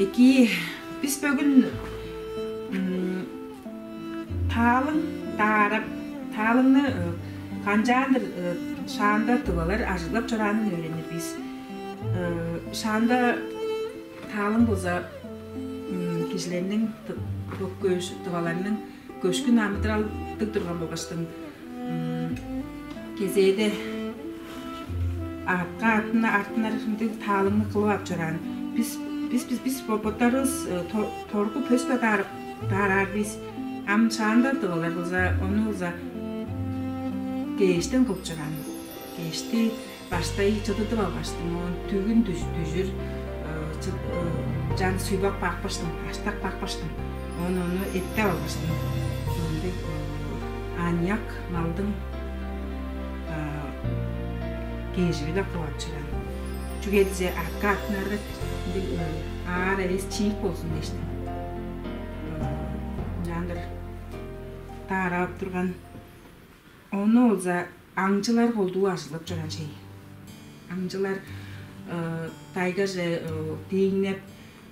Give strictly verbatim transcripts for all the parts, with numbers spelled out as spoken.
Эки, бис бөгүн, м, таалың даарап, таалыңны, э, канчаандыр, э, шаанда тывалар ажыглап чораанын өөренир бис. Э, шаанда таалың болза, м, кижилерниң ды-, бо көш-, тываларның көшкүн амыдыралдыг турган болгаштың, м, кезээде аътка артына, артынар ындыг таалыңны кылып ап чораан. Бис, бис, бис, бис бо-, боттарывыс, э, то-, торгу пөс-даа даарап, даараар бис. Ам шаанда тывалар болза, ону болза кештен кылып чораан. Кешти баштай чыдыдып алгаштың, оон дүгүн дүж-, дүжүр, э, чы-, э, чан суйбак бакпаштың, аштак бакпаштың, оон ону эттеп алгаштың, ындыг, э, аныяк малдың, э, кежи-биле кылып ап чораан. Чүге дизе аътка артынарга ындыг, э, аар эвес чиик болзун дээштиң. Э, ынчаандыр даарап турган. Ону болза аңчылар колдуу ажыглап чораан чей. Аңчылар, э, тайгаже, э, дииңнеп,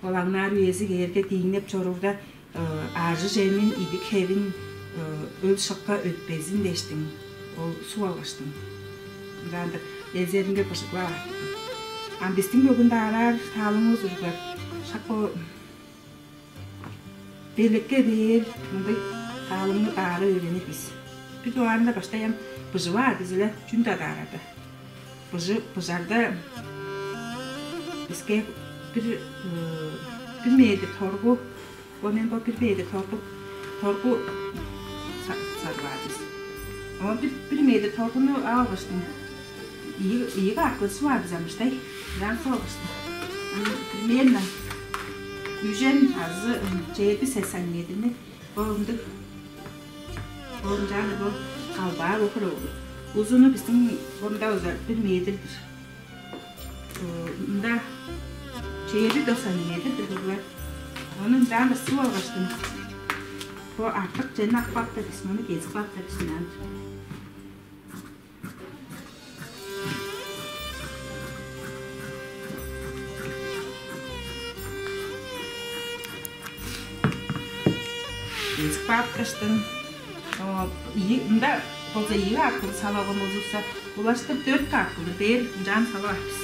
ол аңнаар үези кээрге дииңнеп чоруурда, э, ажы-чемин, идик-хевин, э, өл-шыкка өтпезин дээштиң, ол суп алгаштың. Ынчаандыр эзеринге быжыглап артыптым. Ам бистиң бөгүн даараар таалыңывыс уруглар шак бо белекке бээр мындыг таалыңны даара өөренир бис. Бир дугаарында баштай ам быжып аар бис-ле, чүнү-даа даарарда. Быжы-, быжарда биске бир, э, бир метр торгу, бо мен бо бир метр торгу, торгу са-, садып аар бис. Оон бир, бир метр торгуну ап алгаштың, ийи, ийи каапкын суп аар бис ам баштай. Ынчаар суп алгаштың, ам примерно үжен азы, м, чээрби сес сантиметрни бо ындыг, бо ынчаар бо калбаа бо хире болур. Узуну бистиң мында болза бир метр-дир. Мында чээрби тос сантиметр-дир, уруглар. Ону ынчаар суп алгаштың, бо артык черни ап кааптар бис, муну кезип кааптар бис ынчаар. Кезип каапкаштың, о, ийи, мында болза ийи каапкын салып алган болзувусса, улаштыр дөрт каапкын бээр ынчаар салып аар бис.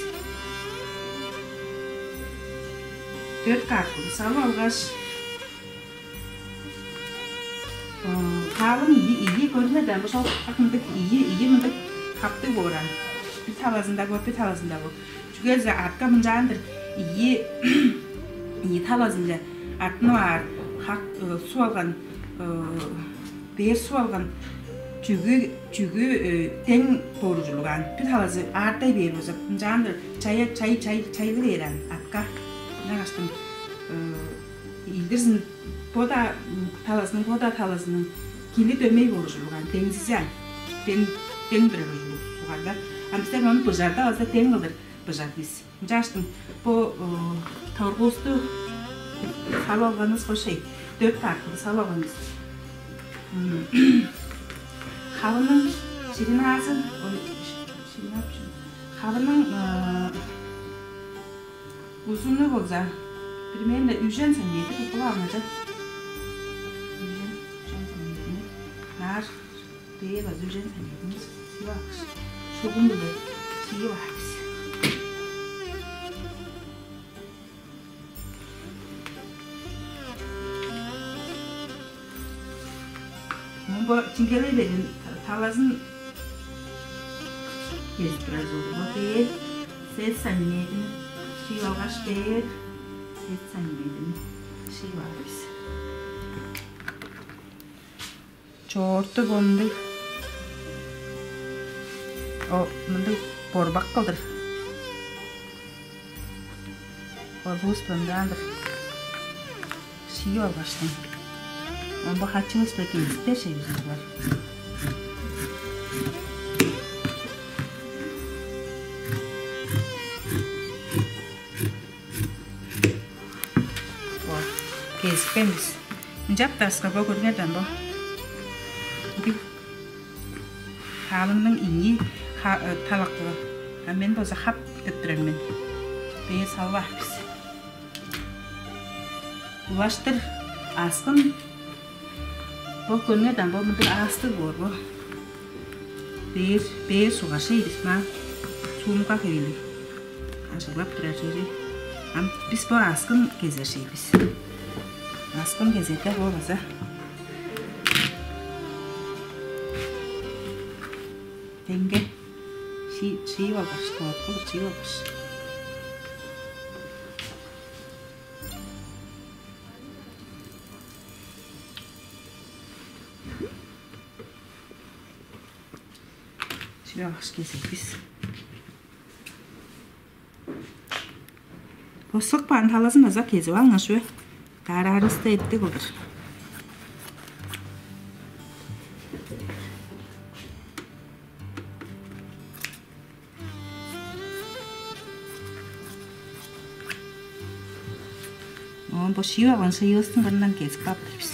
Дөрт каапкын салып алгаш, М, таалың ийи, ийи көрүнер даан, бо шак мындыг ийи, ийи мындыг хаптыг боор аан. Бир талазында бо, бир талазында бо. Чүге дизе аътка мынчаан-дыр, ийи, ийи талазынче артынып аар, хак, э, суп алган, э, бээр суп алган чүгү, чүгү, э, дең боор ужурлуг аан. Бир талазы аартай бээр болза, мынчаан-дыр, чая, чай, чай, чайлы бээр аан аътка. Ынчангаштың, э, ийдирзин, бо-даа, м, талазының, бо-даа талазының кили дөмей боор ужурлуг аан, деңзизи аан. Дең, дең турар ужурлуг суггарда. А бистер ону быжарда база дең кылдыр быжар бис. Ынчааштың бо, э, торгувусту салып алганывыс хой, дөрт каапкын салып алган бис. М, хавының шириназы, ой, ширина, хавының, э, узуну болза, примерно үжен сантиметр кылып алган чоп. Үжен, үжен сантиметрни наар, бээр база үжен сантиметрни сыып алгаш, шугум-биле чыып аар бис. Оон бо чиңгелей берген та-, талазын кезип турар болду. Бо бээр сес сантиметрни шыйып алгаш, бээр сес сантиметрни шыйып аар бис. Чоорту бо мындыг, о, мындыг борбак кылдыр. Олус мынчаан-дыр. Шыйып алгаштың, ам бо хачывыс-биле кезиптер шей бис, уруглар. Бо, кезипкен бис. Ынчап-даа аскыр бо, көрүңер даан бо. Ындыг. Таалыңның ийи ха-, э, талакы. А мен болза хап деп турар мен. Бээр салып аар бис. Улаштыр аскын бо көрүңерден, бо мындыг аастыг боор бо. Бээр, бээр сугар шей бис, маа суумга хевелиг ажыглап турар чери. Ам бис бо аскын кезер шей бис. Аскын кезерде бо база деңге ши-, шиип алгаш, тоот кылдыр шиип алгаш. Шиип алгаш кезер бис. Бо сык баан талазын база кезип алыңар чүве. Даараарывыста эптиг кылдыр. Оон бо шиип алган шыйывыстың кырындан кезип кааптар бис.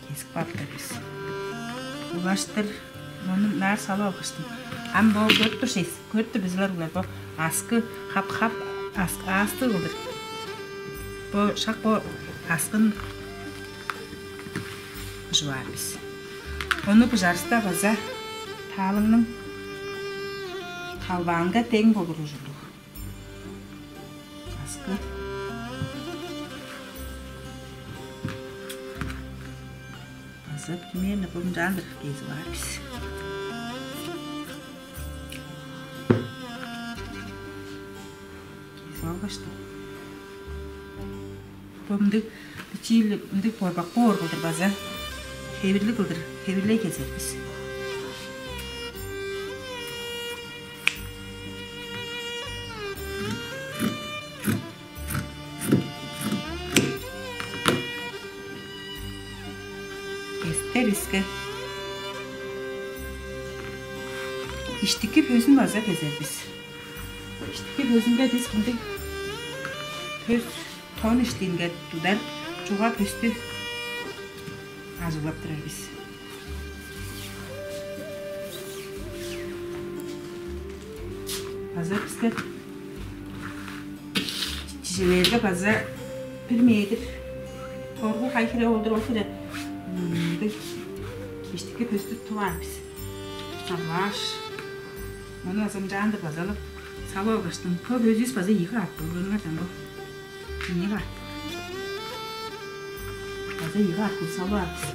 Кезип кааптар бис. Улаштыр мону ынаар салып алгыштым. Ам бо көрүп тур шейс, көрүп тур бис улар, бо аскы хап-хап ас-, аастыг кылдыр. Бо шак бо аскын быжып аар бис. Ону быжарывыста база таалыңның калбаанга дең болур ужурлуг. Аскы. База примерно мынчаандыр кезип аар бис. Кезип алгаштың. Бо мындыг бичиилиг, мындыг борбак боор кылдыр база хевирлиг кылдыр, хевирлей кезер бис. Эстер-иске иштики пөзүн база кезер бис. Иштики пөзүнге бис мындыг пөс, тон иштинге тудар чуга пөстү ажыглап турар бис. База биске чижелээрге база бир метр торгу хай хире болдур, ол хире мындыг иштики пөстү тып аар бис. Савааш, ону база мынчаандыр база салып, салып алгаштың, бо пөзүвүс база ийи каап, көрүңер даан, бо ийи каап. База ийи каап салып аар бис.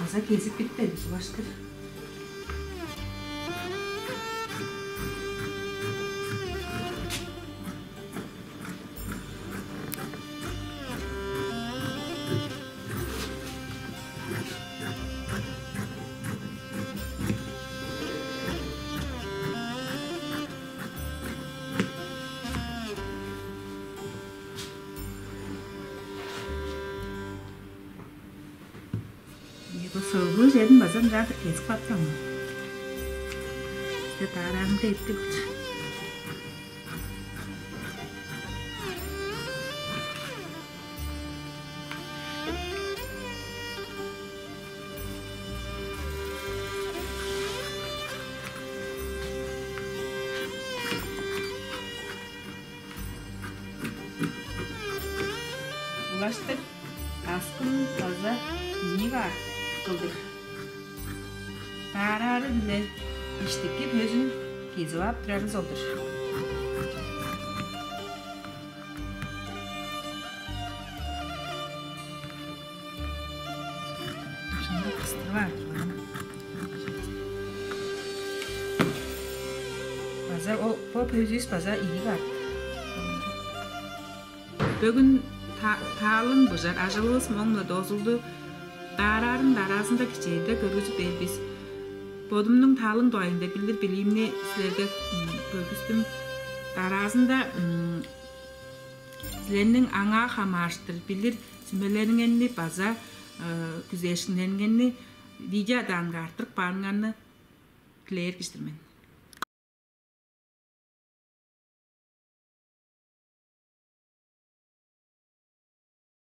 База кезип битпедим, субаштыр. Ийе, бо сыылгыы черин база ынчаадыр кезип каптаң. Бисте даараарында эптиг болчу. Улаштыр аскын база ийи каап кылдыр. Даараары-биле иштики пөзүн кезип ап турарывыс ол-дур. Шынында кыстырып аар турган. База ол, бо пөзүвүс база ийи каап. Бөгүн та-, таалың быжар ажылывыс мооң-биле доозулду. Даараарын дараазында кичээлде көргүзүп бээр бис. Бодумнуң таалың дугайында билир билиимни силерге бөлгүстүм. Дараазында силерниң аңаа хамаарыштыр билир сүмелериңерни база күзээшкиннериңерни видео адаанга арттырып каарыңарны дилээр кижи-дир мен.